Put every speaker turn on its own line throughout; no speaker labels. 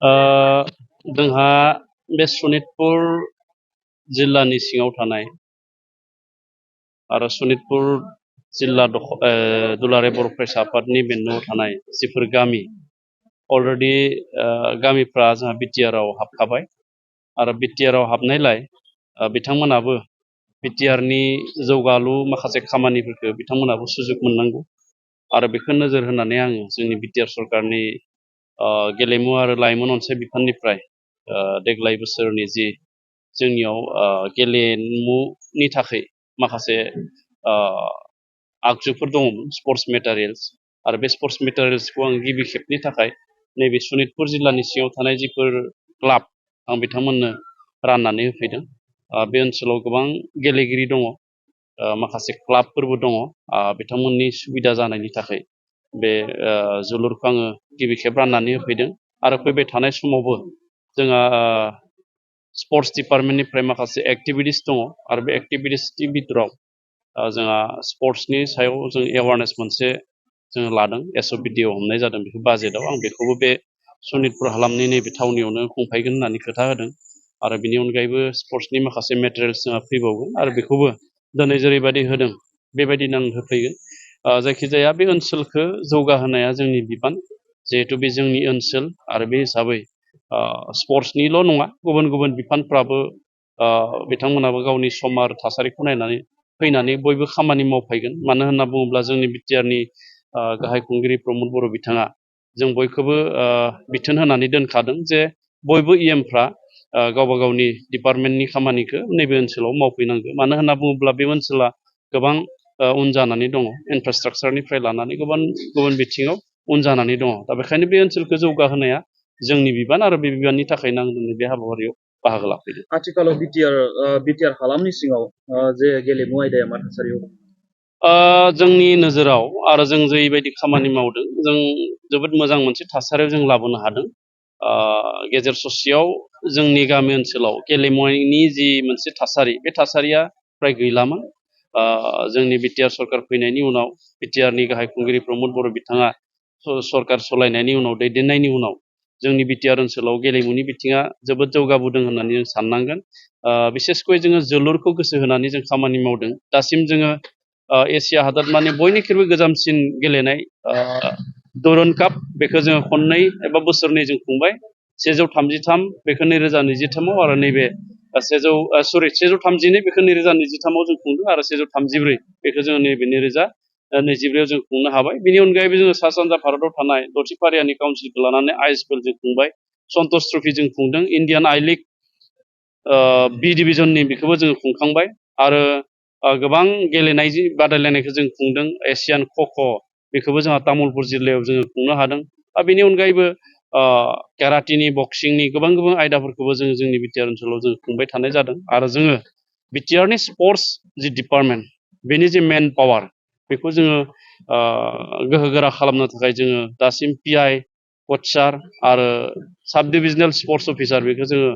ओ जोंहा बे सनितपुर जिल्लानि सिङाव थानाय आरो सनितपुर जिल्ला दुलाराय बर' फरायसा आफादनि बेंखनाव थानाय जिफोर गामि अलरेडि गामिफ्रा जोंहा बिटिआरआव हाबखाबाय आरो बिटिआरआव हाबनायलाय बिथांमोनाबो बिटिआरनि जौगालु माखासे खामानिफोरखौ बिथांमोनाबो सुजुग मोननांगौ आरो बेखौ नोजोर होनानै आङो जोंनि बिटिआर सरकारनि गेलेमु आरो लाइमोन अनसाय बिफाननिफ्राय देग्लाय बोसोरनि जि जोंनियाव गेलेमुनि थाखाय माखासे आगजुफोर दङमोन स्पर्ट्स मेटेरियल्स आरो बे स्पर्ट्स मेटेरियल्सखौ आं गिबि खेबनि थाखाय नैबे सनितपुर जिल्लानि सिङाव थानाय जिफोर क्लाब आं बिथांमोननो राननानै होफैदों बे ओनसोलाव गोबां गेलेगिरि दङ माखासे क्लाबफोरबो दङ बिथांमोननि सुबिदा जानायनि थाखाय बे जोलुरखौ आङो गिबि खेब राननानै होफैदों आरो फैबाय थानाय समावबो जोंहा स्पर्ट्स डिपार्टमेन्टनिफ्राय माखासे एक्टिभिटिस दङ आरो बे एक्टिभिटिसनि बिथोराव जोंहा स्पर्ट्सनि सायाव जों एवारनेस मोनसे जोङो लादों एसअपिडिआव हमनाय जादों बेखौ बाजेटआव आं बेखौबो बे सनितपुर हालामनि नैबे थावनियावनो खुंफायगोन होननानै खोथा होदों आरो बिनि अनगायैबो स्पर्ट्सनि माखासे मेटेरियल्स जोंहा फैबावगोन आरो बेखौबो दिनै जेरैबायदि होदों बेबायदिनो आं होफैगोन जायखिजाया बे ओनसोलखौ जौगाहोनाया जोंनि बिबान जिहेथु बे जोंनि ओनसोल आरो बे हिसाबै स्पर्ट्सनिल' नङा गुबुन गुबुन बिफानफ्राबो बिथांमोनाबो गावनि सम आरो थासारिखौ नायनानै फैनानै बयबो खामानि मावफैगोन मानो होनना बुङोब्ला जोंनि बिटिआरनि गाहाय खुंगिरि प्रमद बर' बिथाङा जों बयखौबो बिथोन होनानै दोनखादों जे बयबो इएमफ्रा गावबा गावनि डिपार्टमेन्टनि खामानिखौ नैबे ओनसोलाव मावफैनांगौ मानो होनना बुङोब्ला बे ओनसोला गोबां उन जानानै दङ इनफ्रास्ट्राक्चारनिफ्राय लानानै गुबुन गुबुन बिथिङाव उन जानानै दङ दा बेखायनो बे ओनसोलखौ जौगाहोनाया जोंनि बिबान आरो बे बिबाननि थाखायनो आं दिनै बे हाबाफारियाव बाहागो लाफैदों
आथिखालाव बिटिआर हालामनि सिङाव जे गेलेमु आयदाया मा थासारियाव दं
जोंनि नोजोराव आरो जों जेरैबायदि खामानि मावदों जों जोबोद मोजां मोनसे थासारियाव जों लाबोनो हादों गेजेर ससेयाव जोंनि गामि ओनसोलाव गेलेमुनि जि मोनसे थासारि बे थासारिया फ्राय गैलामोन जोंनि बिटिआर सरकार फैनायनि उनाव बिटिआरनि गाहाय खुंगिरि प्रमद बर' बिथाङा सरकार सलायनायनि उनाव दैदेननायनि उनाव जोंनि बिटिआर ओनसोलाव गेलेमुनि बिथिङा जोबोद जौगाबोदों होननानै जों साननांगोन बिसेसकय जोङो जोलुरखौ गोसो होनानै जों खामानि मावदों दासिम जोङो एसिया हादोरमानि बयनिख्रुइबो गोजामसिन गेलेनाय दुरन काप बेखौ जोङो खननै एबा बोसोरनै जों खुंबाय 133 बेखौ 2023 आरो नैबे 132 बेखौ 2023 जों खुंदों आरो 134 बेखौ जोङो नैबे 2024 जों खुंनो हाबाय बिनि अनगायैबो जोङो सा सानजा भारताव थानाय दथि फारियानि काउन्सिलखौ लानानै आइएसएल जों खुंबाय सन्तोष ट्रफि जों खुंदों इण्डियान आइ लिग बि डिभिजननि बेखौबो जोङो खुंखांबाय आरो गोबां गेलेनाय बादायलायनायखौ जों खुंदों एसियान खख' बेखौबो जोंहा तामुलपुर जिल्लायाव जोङो खुंनो हादों बेनि अनगायैबो केराटिनि बक्सिंनि गोबां गोबां आयदाफोरखौबो जोङो जोंनि बिटिआर ओनसोलाव जों खुंबाय थानाय जादों आरो जोङो बिटिआरनि स्पर्ट्स जि डिपार्टमेन्ट बेनि जि मेन पावार बेखौ जोङो गोहोगोरा खालामनो थाखाय जोङो दासिम पिआइ कचार आरो साब डिभिजनेल स्पर्ट्स अफिसार बेखौ जोङो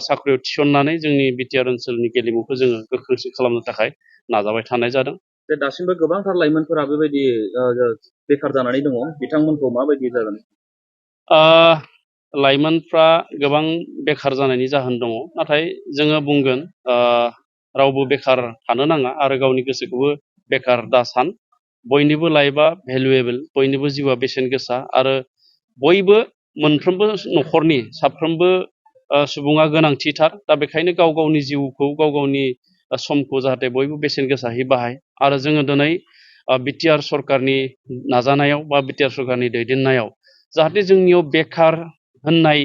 साख्रियाव थिसननानै जोंनि बिटिआर ओनसोलनि गेलेमुखौ जोङो गोख्रोंसिन खालामनो थाखाय नाजाबाय थानाय जादों
जे दासिमबो गोबांथार लाइमोनफोरा बेबायदि बेखार जानानै दङ बिथांमोनखौ माबायदि जागोन
लाइमोनफ्रा गोबां बेखार जानायनि जाहोन दङ नाथाय जोङो बुंगोन रावबो बेखार थानो नाङा आरो गावनि गोसोखौबो बेखार दासान बयनिबो लाइफआ भेलुएबल बयनिबो जिउआ बेसेन गोसा आरो बयबो मोनफ्रोमबो न'खरनि साफ्रोमबो सुबुङा गोनांथिथार दा बेखायनो गाव गावनि जिउखौ गाव गावनि समखौ जाहाथे बयबो बेसेन गोसायै बाहाय आरो जोङो दिनै बिटिआर सरकारनि नाजानायाव बा बिटिआर सरकारनि दैदेननायाव जाहाथे जोंनियाव बेखार होननाय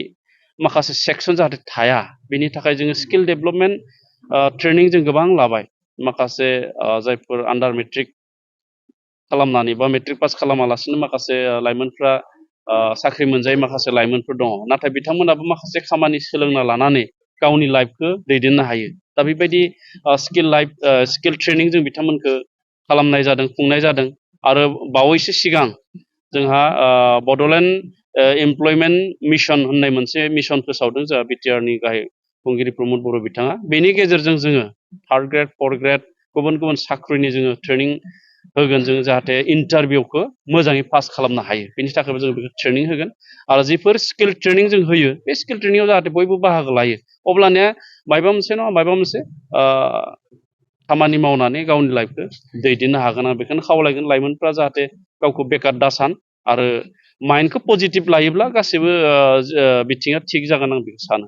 माखासे सेक्सन जाहाथे थाया बेनि थाखाय जोङो स्किल डेभेलपमेन्ट ट्रेनिं जों गोबां लाबाय माखासे जायफोर आन्डार मेट्रिक खालामनानै बा मेट्रिक पास खालामालासिनो माखासे लाइमोनफ्रा साख्रि मोनजायै माखासे लाइमोनफोर दङ नाथाय बिथांमोनाबो माखासे खामानि सोलोंना लानानै गावनि लाइफखौ दैदेननो हायो दा बेबायदि स्किल ट्रेनिं जों बिथांमोनखौ खालामनाय जादों खुंनाय जादों आरो बावैसो सिगां जोंहा बड'लेण्ड एमप्लयमेन्ट मिशन होननाय मोनसे मिशन फोसावदों जोंहा बिटिआरनि गाहाय खुंगिरि प्रमद बर' बिथाङा बेनि गेजेरजों जोङो 3rd ग्रेड 4th ग्रेड गुबुन गुबुन साख्रिनि जोङो ट्रेनिं होगोन जों जाहाथे इन्टारभिउखौ मोजाङै पास खालामनो हायो बेनि थाखायबो जों बेखौ ट्रेनिं होगोन आरो जिफोर स्किल ट्रेनिं जों होयो बे स्किल ट्रेनिंआव जाहाथे बयबो बाहागो लायो अब्लानिया माबा मोनसे नङा माबा मोनसे खामानि मावनानै गावनि लाइफखौ दैदेननो हागोन आं बेखौनो खावलायगोन लाइमोनफ्रा जाहाथे गावखौ बेकार दासान आरो माइन्डखौ पजिटिभ लायोब्ला गासैबो बिथिङा थिग जागोन आं बेखौ सानो